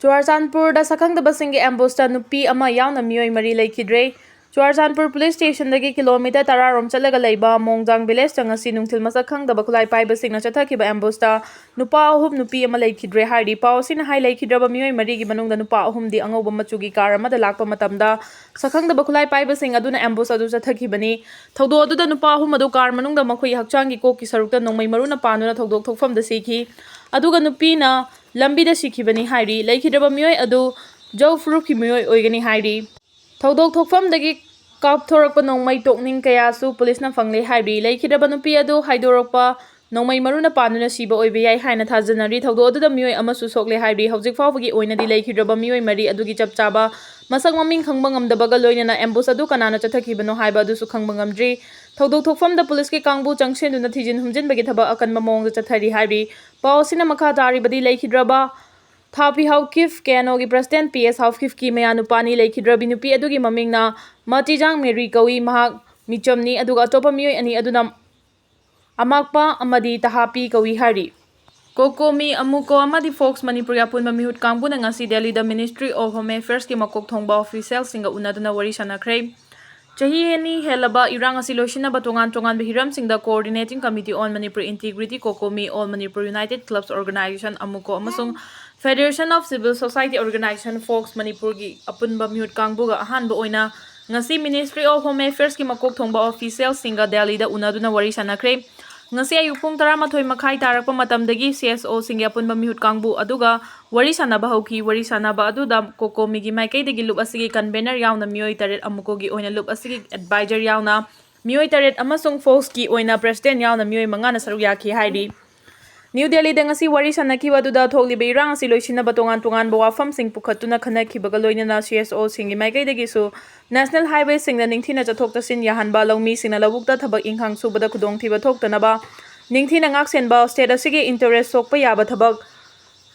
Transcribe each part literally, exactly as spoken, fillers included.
ꯆꯨꯔꯥꯆꯥꯟꯄꯨꯔꯗ ꯁꯛꯈꯪꯗꯕꯁꯤꯡꯒꯤ ꯑꯦꯝꯕꯨꯁꯇ ꯅꯨꯄꯤ ꯑꯃ ꯌꯥꯎꯅ ꯃꯤꯑꯣꯏ ꯃꯔꯤ ꯂꯩꯈꯤꯗ꯭ꯔꯦ꯫ ꯆꯨꯔꯥꯆꯥꯟꯄꯨꯔ ꯄꯨꯂꯤꯁ ꯁ꯭ꯇꯦꯁꯟꯗꯒꯤ ꯀꯤꯂꯣꯃꯤꯇꯔ ꯇꯔꯥ ꯔꯣꯝ ꯆꯠꯂꯒ ꯂꯩꯕ ꯃꯣꯡꯖꯥꯡ ꯚꯤꯂꯦꯖꯇ ꯉꯁꯤ ꯅꯨꯡꯊꯤꯜ ꯃꯁꯛ ꯈꯪꯗꯕ ꯈꯨꯠꯂꯥꯏ ꯄꯥꯏꯕꯁꯤꯡꯅ ꯆꯠꯊꯈꯤꯕ ꯑꯦꯝꯕꯨꯁꯇ ꯅꯨꯄꯥ ꯑꯍꯨꯝ, ꯅꯨꯄꯤ ꯑꯃ ꯂꯩꯈꯤꯗ꯭ꯔꯦ ꯍꯥꯏꯔꯤ꯫ ꯄꯥꯎ ꯑꯁꯤꯅ ꯍꯥꯏ, ꯂꯩꯈꯤꯗ꯭ꯔꯕ ꯃꯤꯑꯣꯏ ꯃꯔꯤꯒꯤ ꯃꯅꯨꯡꯗ ꯅꯨꯄꯥ ꯑꯍꯨꯝꯗꯤ ꯑꯉꯧꯕ ꯃꯆꯨꯒꯤ ꯀꯥꯔ ꯑꯃꯗ ꯂꯥꯛꯄ ꯃꯇꯝꯗ ꯁꯛꯈꯪꯗꯕ ꯈꯨꯠꯂꯥꯏ ꯄꯥꯏꯕꯁꯤꯡ ꯑꯗꯨꯅ ꯑꯦꯝꯕꯨꯁ ꯑꯗꯨ ꯆꯠꯊꯈꯤꯕꯅꯤ꯫ ꯊꯧꯗꯣꯛ ꯑꯗꯨꯗ ꯅꯨꯄꯥ ꯑꯍꯨꯝ ꯑꯗꯨ ꯀꯥꯔ ꯃꯅꯨꯡꯗ ꯃꯈꯣꯏꯒꯤ ꯍꯛꯆꯥꯡꯒꯤ ꯀꯣꯛꯀꯤ ꯁꯔꯨꯛꯇ ꯅꯣꯡꯃꯩ ꯃꯔꯨꯅ ꯄꯥꯟꯗꯨꯅ ꯊꯧꯗꯣꯛ ꯊꯣꯛꯐꯝꯗ ꯁꯤꯈꯤ꯫ ꯑꯗꯨꯒ ꯅꯨꯄꯤꯅ ꯂꯝꯕꯤꯗ ꯁꯤꯈꯤꯕꯅꯤ ꯍꯥꯏꯔꯤ꯫ ꯂꯩꯈꯤꯗ꯭ꯔꯕ ꯃꯤꯑꯣꯏ ꯑꯗꯨ ꯖꯧ ꯐꯨꯔꯨꯞꯀꯤ ꯃꯤꯑꯣꯏ ꯑꯣꯏꯒꯅꯤ ꯍꯥꯏꯔꯤ꯫ ꯊꯧꯗꯣꯛ ꯊꯣꯛꯐꯝꯗꯒꯤ ꯀꯥꯞꯊꯣꯔꯛꯄ ꯅꯣꯡꯃꯩ ꯇꯣꯛꯅꯤꯡ ꯀꯌꯥꯁꯨ ꯄꯨꯂꯤꯁꯅ ꯐꯪꯂꯦ ꯍꯥꯏꯔꯤ꯫ ꯂꯩꯈꯤꯗ꯭ꯔꯕ ꯅꯨꯄꯤ ꯑꯗꯨ ꯍꯥꯏꯗꯣꯔꯛꯄ ꯅꯣꯡꯃꯩ ꯃꯔꯨꯅ ꯄꯥꯟꯗꯨꯅ ꯁꯤꯕ ꯑꯣꯏꯕ ꯌꯥꯏ ꯍꯥꯏꯅ ꯊꯥꯖꯅꯔꯤ꯫ ꯊꯧꯗꯣꯛ ꯑꯗꯨꯗ ꯃꯤꯑꯣꯏ ꯑꯃꯁꯨ ꯁꯣꯛꯂꯦ ꯍꯥꯏꯔꯤ꯫ ꯍꯧꯖꯤꯛ ꯐꯥꯎꯕꯒꯤ ꯑꯣꯏꯅꯗꯤ ꯂꯩꯈꯤꯗ꯭ꯔꯕ ꯃꯤꯑꯣꯏ ꯃꯔꯤ ꯑꯗꯨꯒꯤ ꯆꯞ ꯆꯥꯕ ꯃꯁꯛ ꯃꯃꯤꯡ ꯈꯪꯕ ꯉꯝꯗꯕꯒ ꯂꯣꯏꯅꯅ ꯑꯦꯝꯕꯨꯁ ꯑꯗꯨ ꯀꯅꯥꯅ ꯆꯠꯊꯈꯤꯕꯅꯣ ꯍꯥꯏꯕ ꯑꯗꯨꯁꯨ ꯈꯪꯕ ꯉꯝꯗ꯭ꯔꯤ꯫ ꯊꯧꯗꯣꯛ ꯊꯣꯛꯐꯝꯗ ꯄꯨꯂꯤꯁꯀꯤ ꯀꯥꯡꯕꯨ ꯆꯪꯁꯤꯟꯗꯨꯅ ꯊꯤꯖꯤꯟ ꯍꯨꯝꯖꯤꯟꯕꯒꯤ ꯊꯕꯛ ꯑꯀꯟꯕ ꯃꯑꯣꯡꯗ ꯆꯠꯊꯔꯤ ꯍꯥꯏꯔꯤ꯫ ꯄꯥꯎ ꯑꯁꯤꯅ ꯃꯈꯥ ꯇꯥꯔꯤꯕꯗꯤ ꯂꯩꯈꯤꯗ꯭ꯔꯕ ꯊꯥꯄꯤ ꯍꯥꯎꯀꯤꯐ, ꯀꯦ ꯑꯦꯟ ꯑꯣꯒꯤ ꯄ꯭ꯔꯁꯤꯗꯦꯟꯠ ꯄꯤ ꯑꯦꯁ ꯍꯥꯎꯀꯤꯐꯀꯤ ꯃꯌꯥꯅꯨꯄꯥꯅꯤ꯫ ꯂꯩꯈꯤꯗ꯭ꯔꯕꯤ ꯅꯨꯄꯤ ꯑꯗꯨꯒꯤ ꯃꯃꯤꯡꯅ ꯃꯇꯤꯖꯥꯡ ꯃꯦꯔꯤ ꯀꯧꯏ꯫ ꯃꯍꯥꯛ ꯃꯤꯆꯝꯅꯤ, ꯑꯗꯨꯒ ꯑꯇꯣꯞꯄ ꯃꯤꯑꯣꯏ ꯑꯅꯤ ꯑꯗꯨꯅ ꯑꯃꯥꯛꯄ ꯑꯃꯗꯤ ꯇꯍꯥꯄꯤ ꯀꯧꯏ ꯍꯥꯏꯔꯤ꯫ ꯀꯣꯀꯣꯃꯤ, ꯑꯃꯨꯀꯣ ꯑꯃꯗꯤ ꯐꯣꯛꯁ ꯃꯅꯤꯄꯨꯔꯒꯤ ꯑꯄꯨꯟꯕ ꯃꯤꯍꯨꯠ ꯀꯥꯡꯕꯨꯅ ꯉꯁꯤ ꯗꯦꯜꯂꯤꯗ Ministry of Home Affairsꯀꯤ ꯃꯀꯣꯛ ꯊꯣꯡꯕ ꯑꯣꯐꯤꯁꯤꯌꯦꯜꯁꯤꯡꯒ ꯎꯅꯗꯨꯅ ꯋꯥꯔꯤ ꯁꯥꯟꯅꯈ꯭ꯔꯦ꯫ ꯆꯍꯤ ꯑꯅꯤ ꯍꯦꯜꯂꯕ ꯏꯔꯥꯡ ꯑꯁꯤ ꯂꯣꯏꯁꯤꯟꯅꯕ ꯇꯣꯉꯥꯟ ꯇꯣꯉꯥꯟꯕ ꯍꯤꯔꯝꯁꯤꯡꯗ Coordinating Committee on Manipur Integrity, ꯀꯣꯀꯣꯃꯤ, All Manipur United Clubs Organization, ꯑꯃꯨꯀꯣ, ꯑꯃꯁꯨꯡ Federation of Civil Society Organization, fox ꯃꯅꯤꯄꯨꯔꯒꯤ ꯑꯄꯨꯟꯕ ꯃꯤꯍꯨꯠ ꯀꯥꯡꯕꯨꯒ ꯑꯍꯥꯟꯕ ꯑꯣꯏꯅ ꯉꯁꯤ Ministry of Home Affairsꯀꯤ ꯃꯀꯣꯛ ꯊꯣꯡꯕ ꯑꯣꯐꯤꯁꯤꯌꯦꯜꯁꯤꯡꯒ ꯗꯦꯜꯂꯤꯗ ꯎꯅꯗꯨꯅ ꯋꯥꯔꯤ ꯁꯥꯟꯅꯈ꯭ꯔꯦ꯫ ꯉꯁꯤ ꯑꯌꯨꯛ ꯄꯨꯡ ꯇꯔꯥꯃꯥꯊꯣꯏ ꯃꯈꯥꯏ ꯇꯥꯔꯛꯄ ꯃꯇꯝꯗꯒꯤ ꯁꯤ ꯑꯦꯁ ꯑꯣꯁꯤꯡꯒꯤ ꯑꯄꯨꯟꯕ ꯃꯤꯍꯨꯠ ꯀꯥꯡꯕꯨ ꯑꯗꯨꯒ ꯋꯥꯔꯤ ꯁꯥꯟꯅꯕ ꯍꯧꯈꯤ꯫ ꯋꯥꯔꯤ ꯁꯥꯟꯅꯕ ꯑꯗꯨꯗ ꯀꯣꯀꯣꯃꯤꯒꯤ ꯃꯥꯏꯀꯩꯗꯒꯤ ꯂꯨꯞ ꯑꯁꯤꯒꯤ ꯀꯟꯚꯦꯅꯔ ꯌꯥꯎꯅ ꯃꯤꯑꯣꯏ ꯇꯔꯦꯠ, ꯑꯃꯨꯀꯣꯒꯤ ꯑꯣꯏꯅ ꯂꯨꯞ ꯑꯁꯤꯒꯤ ꯑꯦꯗꯚꯥꯏꯖꯔ ꯌꯥꯎꯅ ꯃꯤꯑꯣꯏ ꯇꯔꯦꯠ ꯑꯃꯁꯨꯡ ꯐꯣꯛꯁꯀꯤ ꯑꯣꯏꯅ ꯄ꯭ꯔꯦꯁꯤꯗꯦꯟꯠ ꯌꯥꯎꯅ ꯃꯤꯑꯣꯏ ꯃꯉꯥꯅ ꯁꯔꯨꯛ ꯌꯥꯈꯤ ꯍꯥꯏꯔꯤ꯫ ꯅ꯭ꯌꯨ ꯗꯦꯜꯂꯤꯗ ꯉꯁꯤ ꯋꯥꯔꯤ ꯁꯥꯟꯅꯈꯤꯕ ꯑꯗꯨꯗ ꯊꯣꯛꯂꯤꯕ ꯏꯔꯥꯡ ꯑꯁꯤ ꯂꯣꯏꯁꯤꯟꯅꯕ ꯇꯣꯉꯥꯟ ꯇꯣꯉꯥꯟꯕ ꯋꯥꯐꯝꯁꯤꯡ ꯄꯨꯈꯠꯇꯨꯅ ꯈꯟꯅꯈꯤꯕꯒ ꯂꯣꯏꯅꯅ ꯁꯤ ꯑꯦꯁ ꯑꯣꯁꯤꯡꯒꯤ ꯃꯥꯏꯀꯩꯗꯒꯤꯁꯨ ꯅꯦꯁꯅꯦꯜ ꯍꯥꯏꯋꯦꯁꯤꯡꯗ ꯅꯤꯡꯊꯤꯅ ꯆꯠꯊꯣꯛ ꯆꯠꯁꯤꯟ ꯌꯥꯍꯟꯕ, ꯂꯧꯃꯤꯁꯤꯡꯅ ꯂꯧꯕꯨꯛꯇ ꯊꯕꯛ ꯏꯪꯈꯥꯡ ꯁꯨꯕꯗ ꯈꯨꯗꯣꯡꯊꯤꯕ ꯊꯣꯛꯇꯅꯕ ꯅꯤꯡꯊꯤꯅ ꯉꯥꯛꯁꯦꯟꯕ, ꯁ꯭ꯇꯦꯠ ꯑꯁꯤꯒꯤ ꯏꯟꯇꯔꯦꯁ ꯁꯣꯛꯄ ꯌꯥꯕ ꯊꯕꯛ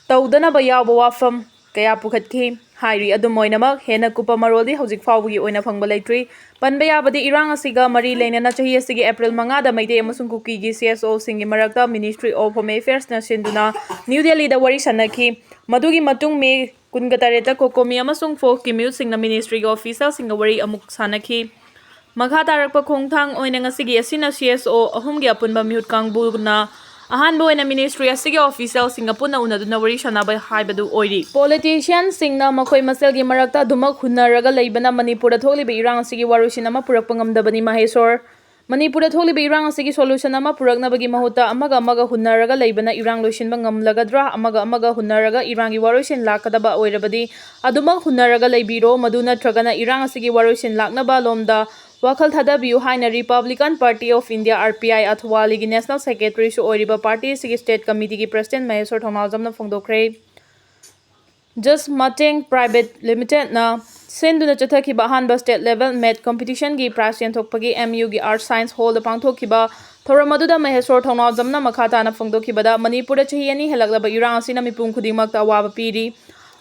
ꯇꯧꯗꯅꯕ ꯌꯥꯎꯕ ꯋꯥꯐꯝ ꯀꯌꯥ ꯄꯨꯈꯠꯈꯤ꯫ ꯍꯥꯏꯔꯤ꯫ ꯑꯗꯨꯝ ꯑꯣꯏꯅꯃꯛ, ꯍꯦꯟꯅ ꯀꯨꯞꯄ ꯃꯔꯣꯜꯗꯤ ꯍꯧꯖꯤꯛ ꯐꯥꯎꯕꯒꯤ ꯑꯣꯏꯅ ꯐꯪꯕ ꯂꯩꯇ꯭ꯔꯤ꯫ ꯄꯟꯕ ꯌꯥꯕꯗꯤ, ꯏꯔꯥꯡ ꯑꯁꯤꯒ ꯃꯔꯤ ꯂꯩꯅꯅ ꯆꯍꯤ ꯑꯁꯤꯒꯤ ꯑꯦꯄ꯭ꯔꯤꯜ ꯃꯉꯥꯗ ꯃꯩꯇꯩ ꯑꯃꯁꯨꯡ ꯀꯨꯀꯤꯒꯤ C S Oꯁꯤꯡꯒꯤ ꯃꯔꯛꯇ Ministry of Home Affairsꯅ ꯁꯤꯟꯗꯨꯅ ꯅ꯭ꯌꯨ ꯗꯦꯜꯂꯤꯗ ꯋꯥꯔꯤ ꯁꯥꯟꯅꯈꯤ꯫ ꯃꯗꯨꯒꯤ ꯃꯇꯨꯡ ꯃꯦ ꯀꯨꯟꯒ ꯇꯔꯦꯠꯇ COCOMI ꯑꯃꯁꯨꯡ FOCKꯀꯤ ꯃꯤꯍꯨꯠꯁꯤꯡꯅ Ministryꯒꯤ officialꯁꯤꯡꯒ ꯋꯥꯔꯤ ꯑꯃꯨꯛ ꯁꯥꯟꯅꯈꯤ꯫ ꯃꯈꯥ ꯇꯥꯔꯛꯄ ꯈꯣꯡꯊꯥꯡ ꯑꯣꯏꯅ ꯉꯁꯤꯒꯤ ꯑꯁꯤꯅ C S O ꯑꯍꯨꯝꯒꯤ ꯑꯄꯨꯟꯕ ꯃꯤꯍꯨꯠ ꯀꯥꯡꯕꯨꯅ ꯑꯍꯥꯟꯕ ꯑꯣꯏꯅ Ministry ꯑꯁꯤꯒꯤ officialꯁꯤꯡꯒ ꯄꯨꯟꯅ ꯎꯅꯗꯨꯅ ꯋꯥꯔꯤ ꯁꯥꯟꯅꯕ ꯍꯥꯏꯕꯗꯨ ꯑꯣꯏꯔꯤ꯫ Politicianꯁꯤꯡꯅ ꯃꯈꯣꯏ ꯃꯁꯦꯜꯒꯤ ꯃꯔꯛꯇ ꯑꯗꯨꯃꯛ ꯍꯨꯟꯅꯔꯒ ꯂꯩꯕꯅ ꯃꯅꯤꯄꯨꯔꯗ ꯊꯣꯛꯂꯤꯕ ꯏꯔꯥꯡ ꯑꯁꯤꯒꯤ ꯋꯥꯔꯣꯏꯁꯤꯟ ꯑꯃ ꯄꯨꯔꯛꯄ ꯉꯝꯗꯕꯅꯤ, ꯃꯍꯦꯁꯣꯔ꯫ ꯃꯅꯤꯄꯨꯔꯗ ꯊꯣꯛꯂꯤꯕ ꯏꯔꯥꯡ ꯑꯁꯤꯒꯤ solution ꯑꯃ ꯄꯨꯔꯛꯅꯕꯒꯤ ꯃꯍꯨꯠꯇ ꯑꯃꯒ ꯑꯃꯒ ꯍꯨꯟꯅꯔꯒ ꯂꯩꯕꯅ ꯏꯔꯥꯡ ꯂꯣꯏꯁꯤꯟꯕ ꯉꯝꯂꯒꯗ꯭ꯔꯥ? ꯑꯃꯒ ꯑꯃꯒ ꯍꯨꯟꯅꯔꯒ ꯏꯔꯥꯡꯒꯤ ꯋꯥꯔꯣꯏꯁꯤꯟ ꯂꯥꯛꯀꯗꯕ ꯑꯣꯏꯔꯕꯗꯤ ꯑꯗꯨꯃꯛ ꯍꯨꯟꯅꯔꯒ ꯂꯩꯕꯤꯔꯣ, ꯃꯗꯨ ꯅꯠꯇ꯭ꯔꯒꯅ ꯏꯔꯥꯡ ꯑꯁꯤꯒꯤ ꯋꯥꯔꯣꯏꯁꯤꯟ ꯂꯥꯛꯅꯕ ꯂꯣꯝꯗ ꯋꯥꯈꯜ ꯊꯥꯗꯕꯤꯌꯨ ꯍꯥꯏꯅ Republican Party of India, R P I, ꯑꯊꯋꯥꯂꯤꯒꯤ National Secretaryꯁꯨ ꯑꯣꯏꯔꯤꯕ party ꯑꯁꯤꯒꯤ State Committeeꯒꯤ President ꯃꯍꯦꯁꯣꯔ ꯊꯧꯅꯥꯎꯖꯝꯅ ꯐꯣꯡꯗꯣꯛꯈ꯭ꯔꯦ꯫ Just Mateng Private Limitedꯅ ꯁꯤꯟꯗꯨꯅ ꯆꯠꯊꯈꯤꯕ ꯑꯍꯥꯟꯕ state level math competitionꯒꯤ prize ꯌꯦꯟꯊꯣꯛꯄꯒꯤ M Uꯒꯤ Arts Science Hallꯗ ꯄꯥꯡꯊꯣꯛꯈꯤꯕ ꯊꯧꯔꯝ ꯑꯗꯨꯗ ꯃꯍꯦꯁꯣꯔ ꯊꯧꯅꯥꯎꯖꯝꯅ ꯃꯈꯥ ꯇꯥꯅ ꯐꯣꯡꯗꯣꯛꯈꯤꯕꯗ, ꯃꯅꯤꯄꯨꯔꯗ ꯆꯍꯤ ꯑꯅꯤ ꯍꯦꯜꯂꯛꯂꯕ ꯏꯔꯥꯡ ꯑꯁꯤꯅ ꯃꯤꯄꯨꯝ ꯈꯨꯗꯤꯡꯃꯛꯇ ꯑꯋꯥꯕ ꯄꯤꯔꯤ꯫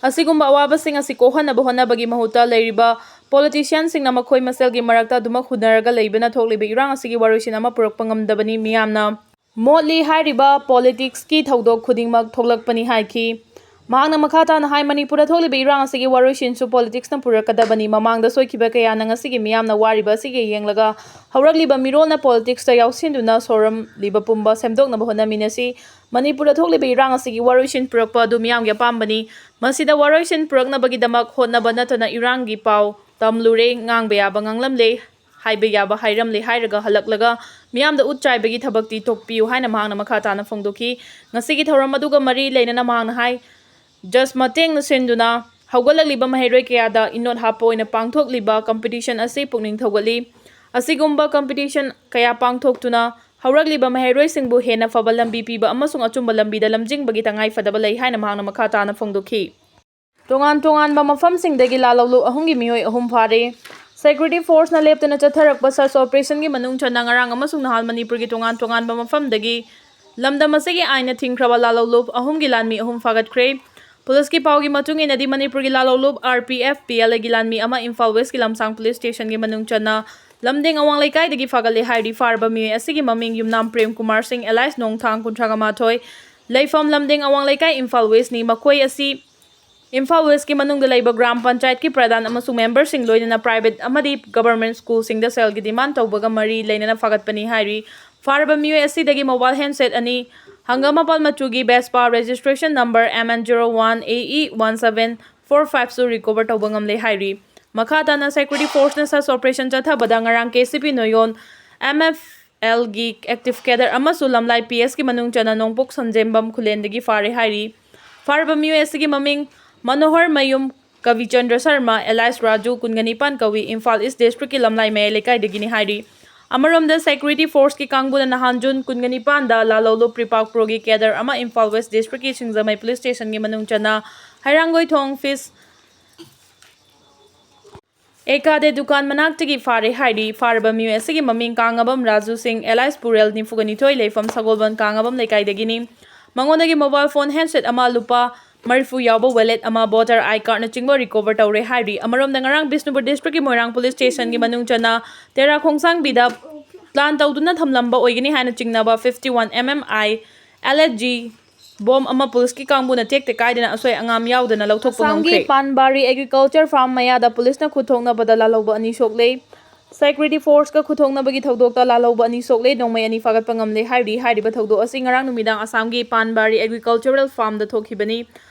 ꯑꯁꯤꯒꯨꯝꯕ ꯑꯋꯥꯕꯁꯤꯡ ꯑꯁꯤ ꯀꯣꯛꯍꯟꯅꯕ ꯍꯣꯠꯅꯕꯒꯤ ꯃꯍꯨꯠꯇ ꯂꯩꯔꯤꯕ politicianꯁꯤꯡꯅ ꯃꯈꯣꯏ ꯃꯁꯦꯜꯒꯤ ꯃꯔꯛꯇ ꯑꯗꯨꯃꯛ ꯍꯨꯟꯅꯔꯒ ꯂꯩꯕꯅ ꯊꯣꯛꯂꯤꯕ ꯏꯔꯥꯡ ꯑꯁꯤꯒꯤ ꯋꯥꯔꯣꯏꯁꯤꯟ ꯑꯃ ꯄꯨꯔꯛꯄ ꯉꯝꯗꯕꯅꯤ꯫ ꯃꯤꯌꯥꯝꯅ ꯃꯣꯠꯂꯤ ꯍꯥꯏꯔꯤꯕ politicsꯀꯤ ꯊꯧꯗꯣꯛ ꯈꯨꯗꯤꯡꯃꯛ ꯊꯣꯛꯂꯛꯄꯅꯤ ꯍꯥꯏꯈꯤ꯫ ꯃꯍꯥꯛꯅ ꯃꯈꯥ ꯇꯥꯅ ꯍꯥꯏ, ꯃꯅꯤꯄꯨꯔꯗ ꯊꯣꯛꯂꯤꯕ ꯏꯔꯥꯡ ꯑꯁꯤꯒꯤ ꯋꯥꯔꯣꯏꯁꯤꯟꯁꯨ politicsꯅ ꯄꯨꯔꯛꯀꯗꯕꯅꯤ꯫ ꯃꯃꯥꯡꯗ ꯁꯣꯏꯈꯤꯕ ꯀꯌꯥꯅ ꯉꯁꯤꯒꯤ ꯃꯤꯌꯥꯝꯅ ꯋꯥꯔꯤꯕ ꯑꯁꯤꯒꯤ ꯌꯦꯡꯂꯒ ꯍꯧꯔꯛꯂꯤꯕ ꯃꯤꯔꯣꯜꯅ politicsꯇ ꯌꯥꯎꯁꯤꯟꯗꯨꯅ ꯁꯣꯔꯝꯂꯤꯕ ꯄꯨꯝꯕ ꯁꯦꯝꯗꯣꯛꯅꯕ ꯍꯣꯠꯅꯃꯤꯟꯅꯁꯤ꯫ ꯃꯅꯤꯄꯨꯔꯗ ꯊꯣꯛꯂꯤꯕ ꯏꯔꯥꯡ ꯑꯁꯤꯒꯤ ꯋꯥꯔꯣꯏꯁꯤꯟ ꯄꯨꯔꯛꯄ ꯑꯗꯨ ꯃꯤꯌꯥꯝꯒꯤ ꯑꯄꯥꯝꯕꯅꯤ꯫ ꯃꯁꯤꯗ ꯋꯥꯔꯣꯏꯁꯤꯟ ꯄꯨꯔꯛꯅꯕꯒꯤꯗꯃꯛ ꯍꯣꯠꯅꯕ ꯅꯠꯇꯅ ꯏꯔꯥꯡꯒꯤ ꯄꯥꯎ ꯇꯝꯂꯨꯔꯦ, ꯉꯥꯡꯕ ꯌꯥꯕ ꯉꯥꯡꯂꯝꯂꯦ, ꯍꯥꯏꯕ ꯌꯥꯕ ꯍꯥꯏꯔꯝꯂꯦ ꯍꯥꯏꯔꯒ ꯍꯜꯂꯛꯂꯒ ꯃꯤꯌꯥꯝꯗ ꯎꯠ ꯆꯥꯏꯕꯒꯤ ꯊꯕꯛꯇꯤ ꯇꯣꯛꯄꯤꯌꯨ ꯍꯥꯏꯅ ꯃꯍꯥꯛꯅ ꯃꯈꯥ ꯇꯥꯅ ꯐꯣꯡꯗꯣꯛꯈꯤ꯫ ꯉꯁꯤꯒꯤ ꯊꯧꯔꯝ ꯑꯗꯨꯒ ꯃꯔꯤ ꯂꯩꯅꯅ ꯃꯍꯥꯛꯅ ꯍꯥꯏ, Just Matengꯅ ꯁꯤꯟꯗꯨꯅ ꯍꯧꯒꯠꯂꯛꯂꯤꯕ ꯃꯍꯩꯔꯣꯏ ꯀꯌꯥꯗ ꯏꯅꯣꯠ ꯍꯥꯞꯄ ꯑꯣꯏꯅ ꯄꯥꯡꯊꯣꯛꯂꯤꯕ competition ꯑꯁꯤ ꯄꯨꯛꯅꯤꯡ ꯊꯧꯒꯠꯂꯤ꯫ ꯑꯁꯤꯒꯨꯝꯕ competition ꯀꯌꯥ ꯄꯥꯡꯊꯣꯛꯇꯨꯅ ꯍꯧꯔꯛꯂꯤꯕ ꯃꯍꯩꯔꯣꯏꯁꯤꯡꯕꯨ ꯍꯦꯟꯅ ꯐꯕ ꯂꯝꯕꯤ ꯄꯤꯕ ꯑꯃꯁꯨꯡ ꯑꯆꯨꯝꯕ ꯂꯝꯕꯤꯗ ꯂꯝꯖꯤꯡꯕꯒꯤ ꯇꯉꯥꯏ ꯐꯗꯕ ꯂꯩ ꯍꯥꯏꯅ ꯃꯍꯥꯛꯅ ꯃꯈꯥ ꯇꯥꯅ ꯐꯣꯡꯗꯣꯛꯈꯤ꯫ ꯇꯣꯉꯥꯟ ꯇꯣꯉꯥꯟꯕ ꯃꯐꯝꯁꯤꯡꯗꯒꯤ ꯂꯥꯜꯍꯧꯂꯨꯞ ꯑꯍꯨꯝꯒꯤ ꯃꯤꯑꯣꯏ ꯑꯍꯨꯝ ꯐꯥꯔꯦ꯫ Security forceꯅ ꯂꯦꯞꯇꯅ ꯆꯠꯊꯔꯛꯄ search operationꯒꯤ ꯃꯅꯨꯡ ꯆꯟꯅ ꯉꯔꯥꯡ ꯑꯃꯁꯨꯡ ꯅꯍꯥꯟ ꯃꯅꯤꯄꯨꯔꯒꯤ ꯇꯣꯉꯥꯟ ꯇꯣꯉꯥꯟꯕ ꯃꯐꯝꯗꯒꯤ ꯂꯝꯗꯝ ꯑꯁꯤꯒꯤ ꯑꯥꯏꯟꯅ ꯊꯤꯡꯈ꯭ꯔꯕ ꯂꯥꯜꯍꯧꯂꯨꯞ ꯑꯍꯨꯝꯒꯤ ꯂꯥꯟꯃꯤ ꯑꯍꯨꯝ ꯐꯥꯒꯠꯈ꯭ꯔꯦ꯫ ꯄꯨꯂꯤꯁꯀꯤ ꯄꯥꯎꯒꯤ ꯃꯇꯨꯡ ꯏꯟꯅꯗꯤ, ꯃꯅꯤꯄꯨꯔꯒꯤ ꯂꯥꯜꯍꯧꯂꯨꯞ RPF PLAꯒꯤ ꯂꯥꯟꯃꯤ ꯑꯃ ꯏꯝꯐꯥꯜ ꯋꯦꯁꯀꯤ ꯂꯝꯁꯥꯡ ꯄꯨꯂꯤꯁ ꯁ꯭ꯇꯦꯁꯟꯒꯤ ꯃꯅꯨꯡ ꯆꯟꯅ ꯂꯝꯗꯤꯡ ꯑꯋꯥꯡ ꯂꯩꯀꯥꯏꯗꯒꯤ ꯐꯥꯒꯠꯂꯦ ꯍꯥꯏꯔꯤ꯫ ꯐꯥꯔꯕ ꯃꯤꯑꯣꯏ ꯑꯁꯤꯒꯤ ꯃꯃꯤꯡ ꯌꯨꯝꯅꯥꯝ ꯄ꯭ꯔꯦꯝ ꯀꯨꯃꯥꯔ ꯁꯤꯡ alias ꯅꯣꯡꯊꯥꯡ, ꯀꯨꯟꯊ꯭ꯔꯥ ꯃꯥꯊꯣꯏ, ꯂꯩꯐꯝ ꯂꯝꯗꯤꯡ ꯑꯋꯥꯡ ꯂꯩꯀꯥꯏ, ꯏꯝꯐꯥꯜ ꯋꯦꯁꯅꯤ꯫ ꯃꯈꯣꯏ ꯑꯁꯤ ꯏꯝꯐꯥꯜ ꯋꯦꯁꯀꯤ ꯃꯅꯨꯡꯗ ꯂꯩꯕ ꯒ꯭ꯔꯥꯝ ꯄꯟꯆꯥꯌꯠꯀꯤ ꯄ꯭ꯔꯙꯥꯟ ꯑꯃꯁꯨꯡ ꯃꯦꯝꯕꯔꯁꯤꯡ, ꯂꯣꯏꯅꯅ ꯄ꯭ꯔꯥꯏꯚꯦꯠ ꯑꯃꯗꯤ ꯒꯚꯔꯟꯃꯦꯟꯠ ꯁ꯭ꯀꯨꯜꯁꯤꯡꯗ ꯁꯦꯜꯒꯤ ꯗꯤꯃꯥꯟ ꯇꯧꯕꯒ ꯃꯔꯤ ꯂꯩꯅꯅ ꯐꯥꯒꯠꯄꯅꯤ ꯍꯥꯏꯔꯤ꯫ ꯐꯥꯔꯕ ꯃꯤꯑꯣꯏ ꯑꯁꯤꯗꯒꯤ ꯃꯣꯕꯥꯏꯜ ꯍꯦꯟꯁꯦꯠ ꯑꯅꯤ, ꯍꯪꯒꯥꯝ ꯃꯄꯥꯜ ꯃꯆꯨꯒꯤ Vespa, registration number M N zero one A E one seven four five ꯁꯨ ꯔꯤꯀꯣꯚꯔ ꯇꯧꯕ ꯉꯝꯂꯦ ꯍꯥꯏꯔꯤ꯫ ꯃꯈꯥ ꯇꯥꯅ ꯁꯦꯀ꯭ꯌꯨꯔꯤꯇꯤ ꯐꯣꯔꯁꯅ search operation ꯆꯠꯊꯕꯗ ꯉꯔꯥꯡ KCP ꯅꯣꯌꯣꯟ MFLꯒꯤ active cadre ꯑꯃꯁꯨ ꯂꯝꯂꯥꯏ PSꯀꯤ ꯃꯅꯨꯡ ꯆꯟꯅ ꯅꯣꯡꯄꯣꯛ ꯁꯟꯖꯦꯝꯕꯝ ꯈꯨꯂꯦꯟꯗꯒꯤ ꯐꯥꯔꯦ ꯍꯥꯏꯔꯤ꯫ ꯐꯥꯔꯕ ꯃꯤꯑꯣꯏ ꯑꯁꯤꯒꯤ ꯃꯃꯤꯡ ꯃꯅꯣꯍꯔ ꯃꯌꯨꯝ ꯀꯕꯤꯆꯟꯗ꯭ꯔ ꯁꯔꯃ alias ꯔꯥꯖꯨ, ꯀꯨꯟꯒ ꯅꯤꯄꯥꯟ ꯀꯧꯏ, ꯏꯝꯐꯥꯜ ꯏꯁ ꯗꯤꯁꯇ꯭ꯔꯤꯛꯀꯤ ꯂꯝꯂꯥꯏ ꯃꯌꯥꯏ ꯂꯩꯀꯥꯏꯗꯒꯤꯅꯤ ꯍꯥꯏꯔꯤ꯫ ꯑꯃꯔꯣꯝꯗ, ꯁꯦꯀ꯭ꯌꯨꯔꯤꯇꯤ ꯐꯣꯔꯁꯀꯤ ꯀꯥꯡꯕꯨꯅ ꯅꯍꯥꯟ ꯖꯨꯟ ꯀꯨꯟꯒ ꯅꯤꯄꯥꯟꯗ ꯂꯥꯜꯍꯧꯂꯨꯞ ꯄ꯭ꯔꯤꯄꯥꯛ ꯄ꯭ꯔꯣꯒꯤ ꯀꯦꯗꯔ ꯑꯃ ꯏꯝꯐꯥꯜ ꯋꯦꯁ ꯗꯤꯁꯇ꯭ꯔꯤꯛꯀꯤ ꯁꯤꯡꯖꯃꯩ ꯄꯨꯂꯤꯁ ꯁ꯭ꯇꯦꯁꯟꯒꯤ ꯃꯅꯨꯡ ꯆꯟꯅ ꯍꯩꯔꯥꯡꯒꯣꯏꯊꯣꯡ ꯐꯤꯁ ꯑꯦꯀꯥꯗꯦ ꯗꯨꯀꯥꯟ ꯃꯅꯥꯛꯇꯒꯤ ꯐꯥꯔꯦ ꯍꯥꯏꯔꯤ꯫ ꯐꯥꯔꯕ ꯃꯤꯑꯣꯏ ꯑꯁꯤꯒꯤ ꯃꯃꯤꯡ ꯀꯥꯡꯉꯕꯝ ꯔꯥꯖꯨ ꯁꯤꯡ alias ꯄꯨꯔꯦꯜ, ꯅꯤꯐꯨꯒ ꯅꯤꯊꯣꯏ, ꯂꯩꯐꯝ ꯁꯒꯣꯜꯕꯟ ꯀꯥꯡꯉꯕꯝ ꯂꯩꯀꯥꯏꯗꯒꯤꯅꯤ꯫ ꯃꯉꯣꯟꯗꯒꯤ ꯃꯣꯕꯥꯏꯜ ꯐꯣꯟ ꯍꯦꯟꯁꯦꯠ ꯑꯃ, ꯂꯨꯄꯥ ꯃꯔꯤꯐꯨ ꯌꯥꯎꯕ ꯋꯦꯂꯦꯠ ꯑꯃ, ꯚꯣꯇꯔ ꯑꯥꯏ ꯀꯥꯔꯗꯅꯆꯤꯡꯕ ꯔꯤꯀꯣꯚꯔ ꯇꯧꯔꯦ ꯍꯥꯏꯔꯤ꯫ ꯑꯃꯔꯣꯝꯗ, ꯉꯔꯥꯡ ꯕꯤꯁꯅꯨꯄꯨꯔ ꯗꯤꯁꯇ꯭ꯔꯤꯛꯀꯤ ꯃꯣꯏꯔꯥꯡ ꯄꯨꯂꯤꯁ ꯁ꯭ꯇꯦꯁꯟꯒꯤ ꯃꯅꯨꯡ ꯆꯟꯅ ꯇꯦꯔꯥ ꯈꯣꯡꯁꯥꯡꯕꯤꯗ ꯄ꯭ꯂꯥꯟ ꯇꯧꯗꯨꯅ ꯊꯝꯂꯝꯕ ꯑꯣꯏꯒꯅꯤ ꯍꯥꯏꯅ ꯆꯤꯡꯅꯕ fifty one M M I L H G bomb ꯑꯃ ꯄꯨꯂꯤꯁꯀꯤ ꯀꯥꯡꯕꯨꯅ ꯇꯦꯛꯇ ꯀꯥꯏꯗꯅ ꯑꯁꯣꯏ ꯑꯉꯥꯝ ꯌꯥꯎꯗꯅ ꯂꯧꯊꯣꯛꯄ ꯑꯁꯥꯝꯒꯤ ꯉꯝꯈ꯭ꯔꯦ꯫ ꯄꯥꯟꯕꯥꯔꯤ ꯑꯦꯒ꯭ꯔꯤꯀꯜꯆꯔ ꯐꯥꯔꯝ ꯃꯌꯥꯗ ꯄꯨꯂꯤꯁꯅ ꯈꯨꯠꯊꯣꯛꯅꯕꯗ ꯂꯥꯜꯍꯧꯕ ꯑꯅꯤ ꯁꯣꯛꯂꯦ꯫ ꯁꯦꯀ꯭ꯌꯨꯔꯤꯇꯤ ꯐꯣꯔꯁꯀ ꯈꯨꯠꯊꯣꯛꯅꯕꯒꯤ ꯊꯧꯗꯣꯛꯇ ꯂꯥꯜꯍꯧꯕ ꯑꯅꯤ ꯁꯣꯛꯂꯦ, ꯅꯣꯡꯃꯩ ꯑꯅꯤ ꯐꯥꯒꯠꯄ ꯉꯝꯂꯦ ꯍꯥꯏꯔꯤ꯫ ꯍꯥꯏꯔꯤꯕ ꯊꯧꯗꯣꯛ ꯑꯁꯤ ꯉꯔꯥꯡ ꯅꯨꯃꯤꯗꯥꯡ ꯑꯁꯥꯝꯒꯤ ꯄꯥꯟꯕꯥꯔꯤ ꯑꯦꯒ꯭ꯔꯤꯀꯜꯆꯔꯦꯜ ꯐꯥꯔꯝꯗ ꯊꯣꯛꯈꯤꯕꯅꯤ꯫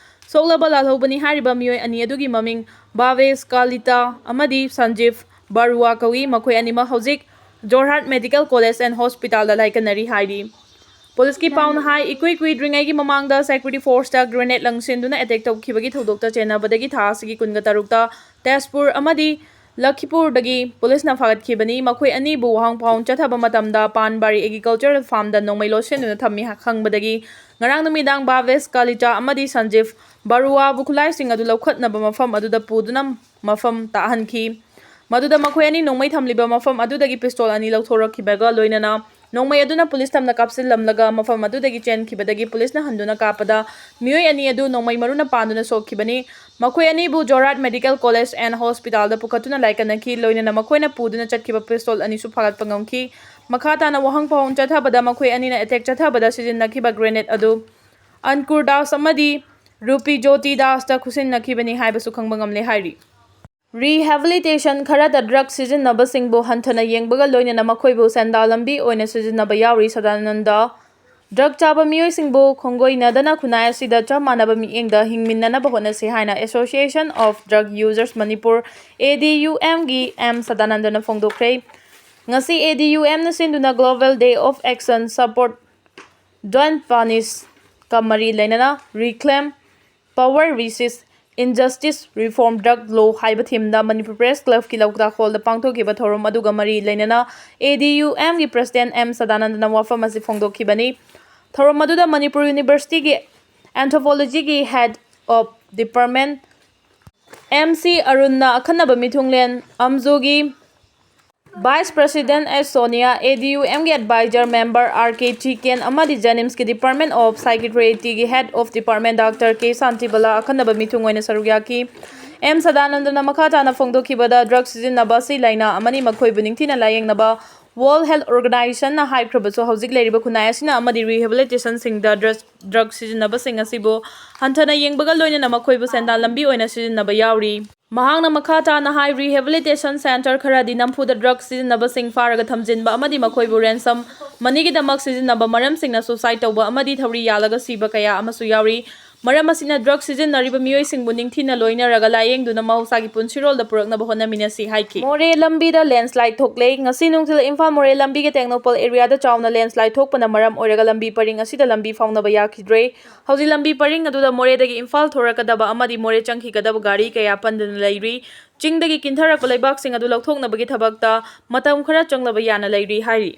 ꯁꯣꯛꯂꯕ ꯂꯥꯜꯍꯧꯕꯅꯤ ꯍꯥꯏꯔꯤꯕ ꯃꯤꯑꯣꯏ ꯑꯅꯤ ꯑꯗꯨꯒꯤ ꯃꯃꯤꯡ ꯚꯥꯕꯦꯁ ꯀꯥꯂꯤꯇꯥ ꯑꯃꯗꯤ ꯁꯟꯖꯤꯚ ꯕꯥꯔꯨꯋꯥ ꯀꯧꯏ꯫ ꯃꯈꯣꯏ ꯑꯅꯤꯃꯛ ꯍꯧꯖꯤꯛ ꯖꯣꯔꯍꯥꯠ ꯃꯦꯗꯤꯀꯦꯜ ꯀꯣꯂꯦꯖ ꯑꯦꯟ ꯍꯣꯁꯄꯤꯇꯥꯜꯗ ꯂꯥꯏꯀꯠꯅꯔꯤ ꯍꯥꯏꯔꯤ꯫ ꯄꯨꯂꯤꯁꯀꯤ ꯄꯥꯎꯅ ꯍꯥꯏ, ꯏꯀꯨꯏ ꯀꯨꯏꯗ꯭ꯔꯤꯉꯩꯒꯤ ꯃꯃꯥꯡꯗ ꯁꯦꯀ꯭ꯌꯨꯔꯤꯇꯤ ꯐꯣꯔꯁꯇ ꯒ꯭ꯔꯦꯅꯦꯗ ꯂꯪꯁꯤꯟꯗꯨꯅ ꯑꯦꯇꯦꯛ ꯇꯧꯈꯤꯕꯒꯤ ꯊꯧꯗꯣꯛꯇ ꯆꯦꯟꯅꯕꯗꯒꯤ ꯊꯥ ꯑꯁꯤꯒꯤ ꯀꯨꯟꯒ ꯇꯔꯨꯛꯇ ꯇꯦꯖꯄꯨꯔ ꯑꯃꯗꯤ ꯂꯈꯤꯄꯨꯔꯗꯒꯤ ꯄꯨꯂꯤꯁꯅ ꯐꯥꯒꯠꯈꯤꯕꯅꯤ꯫ ꯃꯈꯣꯏ ꯑꯅꯤꯕꯨ ꯋꯥꯍꯪ ꯐꯥꯎꯟ ꯆꯠꯊꯕ ꯃꯇꯝꯗ ꯄꯥꯟꯕꯥꯔꯤ ꯑꯦꯒ꯭ꯔꯤꯀꯜꯆꯔꯦꯜ ꯐꯥꯔꯝꯗ ꯅꯣꯡꯃꯩ ꯂꯣꯠꯁꯤꯟꯗꯨꯅ ꯊꯝꯃꯤ ꯈꯪꯕꯗꯒꯤ ꯉꯔꯥꯡ ꯅꯨꯃꯤꯗꯥꯡ ꯚꯥꯕꯦꯁ ꯀꯥꯂꯤꯆꯥ ꯑꯃꯗꯤ ꯁꯟꯖꯤꯚ ꯕꯥꯔꯨꯋꯥꯕꯨ ꯈꯨꯠꯂꯥꯏꯁꯤꯡ ꯑꯗꯨ ꯂꯧꯈꯠꯅꯕ ꯃꯐꯝ ꯑꯗꯨꯗ ꯄꯨꯗꯨꯅ ꯃꯐꯝ ꯇꯥꯍꯟꯈꯤ꯫ ꯃꯗꯨꯗ ꯃꯈꯣꯏ ꯑꯅꯤ ꯅꯣꯡꯃꯩ ꯊꯝꯂꯤꯕ ꯃꯐꯝ ꯑꯗꯨꯗꯒꯤ ꯄꯤꯁꯇꯣꯜ ꯑꯅꯤ ꯂꯧꯊꯣꯔꯛꯈꯤꯕꯒ ꯂꯣꯏꯅꯅ ꯅꯣꯡꯃꯩ ꯑꯗꯨꯅ ꯄꯨꯂꯤꯁ ꯇꯝꯅ ꯀꯥꯞꯁꯤꯜꯂꯝꯂꯒ ꯃꯐꯝ ꯑꯗꯨꯗꯒꯤ ꯆꯦꯟꯈꯤꯕꯗꯒꯤ ꯄꯨꯂꯤꯁꯅ ꯍꯟꯗꯨꯅ ꯀꯥꯞꯄꯗ ꯃꯤꯑꯣꯏ ꯑꯅꯤ ꯑꯗꯨ ꯅꯣꯡꯃꯩ ꯃꯔꯨꯅ ꯄꯥꯟꯗꯨꯅ ꯁꯣꯛꯈꯤꯕꯅꯤ꯫ ꯃꯈꯣꯏ ꯑꯅꯤꯕꯨ ꯖꯣꯔꯥꯠ ꯃꯦꯗꯤꯀꯦꯜ ꯀꯣꯂꯦꯖ ꯑꯦꯟ ꯍꯣꯁꯄꯤꯇꯥꯜꯗ ꯄꯨꯈꯠꯇꯨꯅ ꯂꯥꯏꯀꯠꯅꯈꯤ꯫ ꯂꯣꯏꯅꯅ ꯃꯈꯣꯏꯅ ꯄꯨꯗꯨꯅ ꯆꯠꯈꯤꯕ ꯄꯤꯁꯇꯣꯜ ꯑꯅꯤꯁꯨ ꯐꯥꯒꯠꯄ ꯉꯝꯈꯤ꯫ ꯃꯈꯥ ꯇꯥꯅ ꯋꯥꯍꯪ ꯄꯥꯎꯍꯪ ꯆꯠꯊꯕꯗ ꯃꯈꯣꯏ ꯑꯅꯤꯅ ꯑꯦꯇꯦꯛ ꯆꯠꯊꯕꯗ ꯁꯤꯖꯤꯟꯅꯈꯤꯕ ꯒ꯭ꯔꯦꯅꯦꯗ ꯑꯗꯨ ꯑꯟꯀꯨꯔ ꯗꯥꯁ ꯑꯃꯗꯤ ꯔꯨꯄꯤ ꯖꯣꯇꯤ ꯗꯥꯁꯇ ꯈꯨꯠꯁꯤꯟꯅꯈꯤꯕꯅꯤ ꯍꯥꯏꯕꯁꯨ ꯈꯪꯕ ꯉꯝꯂꯦ ꯍꯥꯏꯔꯤ꯫ ꯔꯤꯍꯦꯕꯤꯂꯤꯇꯦꯁꯟ ꯈꯔꯗ ꯗ꯭ꯔꯒ ꯁꯤꯖꯤꯟꯅꯕꯁꯤꯡꯕꯨ ꯍꯟꯊꯅ ꯌꯦꯡꯕꯒ ꯂꯣꯏꯅꯅ ꯃꯈꯣꯏꯕꯨ ꯁꯦꯟꯗꯥꯜ ꯂꯝꯕꯤ ꯑꯣꯏꯅ ꯁꯤꯖꯤꯟꯅꯕ ꯌꯥꯎꯔꯤ꯫ ꯁꯗꯥꯅꯟꯗ ꯗ꯭ꯔꯒ ꯆꯥꯕ ꯃꯤꯑꯣꯏꯁꯤꯡꯕꯨ ꯈꯣꯡꯒꯣꯏꯅꯗꯅ ꯈꯨꯟꯅꯥꯏ ꯑꯁꯤꯗ ꯆꯞ ꯃꯥꯟꯅꯕ ꯃꯤꯠꯌꯦꯡꯗ ꯍꯤꯡꯃꯤꯟꯅꯅꯕ ꯍꯣꯠꯅꯁꯤ ꯍꯥꯏꯅ Association of Drug Users Manipur, A D U M, ꯒꯤ ꯑꯦꯝ ꯁꯗꯥꯅꯟꯗꯅ ꯐꯣꯡꯗꯣꯛꯈ꯭ꯔꯦ꯫ ꯉꯁꯤ A D U M ꯅ ꯁꯤꯟꯗꯨꯅ Global Day of Action Support Don't Punish ꯀ ꯃꯔꯤ ꯂꯩꯅꯅ Reclaim Power, Resist Injustice, Reform Drug Law ꯍꯥꯏꯕ ꯊꯤꯝꯗ ꯃꯅꯤꯄꯨꯔ ꯄ꯭ꯔꯦꯁ ꯀ꯭ꯂꯕꯀꯤ ꯂꯧꯇꯥꯛ ꯍꯣꯜꯗ ꯄꯥꯡꯊꯣꯛꯈꯤꯕ ꯊꯧꯔꯝ ꯑꯗꯨꯒ ꯃꯔꯤ ꯂꯩꯅꯅ A D U M ꯒꯤ ꯄ꯭ꯔꯁꯤꯗꯦꯟꯠ ꯑꯦꯝ ꯁꯗꯥꯅꯟꯗꯅ ꯋꯥꯐꯝ ꯑꯁꯤ ꯐꯣꯡꯗꯣꯛꯈꯤꯕꯅꯤ꯫ ꯊꯧꯔꯝ ꯑꯗꯨꯗ ꯃꯅꯤꯄꯨꯔ ꯌꯨꯅꯤꯚꯔꯁꯤꯇꯤꯒꯤ Anthropology ꯒꯤ Head of Department M C ꯑꯔꯨꯟꯅ ꯑꯈꯟꯅꯕ ꯃꯤꯊꯨꯡꯂꯦꯟ, ꯑꯝꯖꯨꯒꯤ Vice President S Sonia, A D U M ꯒꯤ Advisor Member R K chicken ꯑꯃꯗꯤ JNIMS ꯀꯤ Department of Psychiatricꯒꯤ Head of Department Doctor K Shantibala ꯑꯈꯟꯅꯕ ꯃꯤꯊꯨꯡ ꯑꯣꯏꯅ ꯁꯔꯨꯛ ꯌꯥꯈꯤ꯫ ꯑꯦꯝ ꯁꯗꯥꯅꯟꯗꯅ ꯃꯈꯥ ꯇꯥꯅ ꯐꯣꯡꯗꯣꯛꯈꯤꯕꯗ ꯗ꯭ꯔꯒ ꯁꯤꯖꯤꯟꯅꯕ ꯑꯁꯤ ꯂꯥꯏꯅꯥ ꯑꯃꯅꯤ, ꯃꯈꯣꯏꯕꯨ ꯅꯤꯡꯊꯤꯅ ꯂꯥꯌꯦꯡꯅꯕ World Health Organizationꯅ ꯍꯥꯏꯈ꯭ꯔꯕꯁꯨ ꯍꯧꯖꯤꯛ ꯂꯩꯔꯤꯕ ꯈꯨꯟꯅꯥꯏ ꯑꯁꯤꯅ ꯑꯃꯗꯤ ꯔꯤꯍꯦꯕꯤꯂꯤꯇꯦꯁꯟꯁꯤꯡꯗ ꯗ꯭ꯔꯒ ꯗ꯭ꯔꯒ ꯁꯤꯖꯤꯟꯅꯕꯁꯤꯡ ꯑꯁꯤꯕꯨ ꯍꯟꯊꯅ ꯌꯦꯡꯕꯒ ꯂꯣꯏꯅꯅ ꯃꯈꯣꯏꯕꯨ ꯁꯦꯟꯗꯥꯟ ꯂꯝꯕꯤ ꯑꯣꯏꯅ ꯁꯤꯖꯤꯟꯅꯕ ꯌꯥꯎꯔꯤ꯫ ꯃꯍꯥꯛꯅ ꯃꯈꯥ ꯇꯥꯅ ꯍꯥꯏ, ꯔꯤꯍꯦꯕꯤꯂꯤꯇꯦꯁꯟ ꯁꯦꯟꯇꯔ ꯈꯔꯗꯤ ꯅꯝꯐꯨꯗ ꯗ꯭ꯔꯒ ꯁꯤꯖꯤꯟꯅꯕꯁꯤꯡ ꯐꯥꯔꯒ ꯊꯝꯖꯤꯟꯕ ꯑꯃꯗꯤ ꯃꯈꯣꯏꯕꯨ ꯔꯦꯟꯁꯝ ꯃꯅꯤꯒꯤꯗꯃꯛ ꯁꯤꯖꯤꯟꯅꯕ ꯃꯔꯝꯁꯤꯡꯅ ꯁꯨꯁꯥꯏꯗ ꯇꯧꯕ ꯑꯃꯗꯤ ꯊꯧꯔꯤ ꯌꯥꯜꯂꯒ ꯁꯤꯕ ꯀꯌꯥ ꯑꯃꯁꯨ ꯌꯥꯎꯔꯤ꯫ ꯃꯔꯝ ꯑꯁꯤꯅ ꯗ꯭ꯔꯒ ꯁꯤꯖꯤꯟꯅꯔꯤꯕ ꯃꯤꯑꯣꯏꯁꯤꯡꯕꯨ ꯅꯤꯡꯊꯤꯅ ꯂꯣꯏꯅꯔꯒ ꯂꯥꯌꯦꯡꯗꯨꯅ ꯃꯍꯧꯁꯥꯒꯤ ꯄꯨꯟꯁꯤꯔꯣꯜꯗ ꯄꯨꯔꯛꯅꯕ ꯍꯣꯠꯅꯃꯤꯟꯅꯁꯤ ꯍꯥꯏꯈꯤ꯫ ꯃꯣꯔꯦ ꯂꯝꯕꯤꯗ ꯂꯦꯟꯁꯂꯥꯏꯗ ꯊꯣꯛꯂꯦ꯫ ꯉꯁꯤ ꯅꯨꯡꯊꯤꯜ ꯏꯝꯐꯥꯜ ꯃꯣꯔꯦ ꯂꯝꯕꯤꯒꯤ ꯇꯦꯡꯅꯧꯄꯜ ꯑꯦꯔꯤꯌꯥꯗ ꯆꯥꯎꯅ ꯂꯦꯟꯁꯂꯥꯏꯗ ꯊꯣꯛꯄꯅ ꯃꯔꯝ ꯑꯣꯏꯔꯒ ꯂꯝꯕꯤ ꯄꯔꯤꯡ ꯑꯁꯤꯗ ꯂꯝꯕꯤ ꯐꯥꯎꯅꯕ ꯌꯥꯈꯤꯗ꯭ꯔꯦ꯫ ꯍꯧꯖꯤꯛ ꯂꯝꯕꯤ ꯄꯔꯤꯡ ꯑꯗꯨꯗ ꯃꯣꯔꯦꯗꯒꯤ ꯏꯝꯐꯥꯜ ꯊꯣꯔꯛꯀꯗꯕ ꯑꯃꯗꯤ ꯃꯣꯔꯦ ꯆꯪꯈꯤꯒꯗꯕ ꯒꯥꯔꯤ ꯀꯌꯥ ꯄꯟꯗꯨꯅ ꯂꯩꯔꯤ꯫ ꯆꯤꯡꯗꯒꯤ ꯀꯤꯟꯊꯔꯛꯄ ꯂꯩꯕꯥꯛꯁꯤꯡ ꯑꯗꯨ ꯂꯧꯊꯣꯛꯅꯕꯒꯤ ꯊꯕꯛꯇ ꯃꯇꯝ ꯈꯔ ꯆꯪꯂꯕ ꯌꯥꯅ ꯂꯩꯔꯤ ꯍꯥꯏꯔꯤ꯫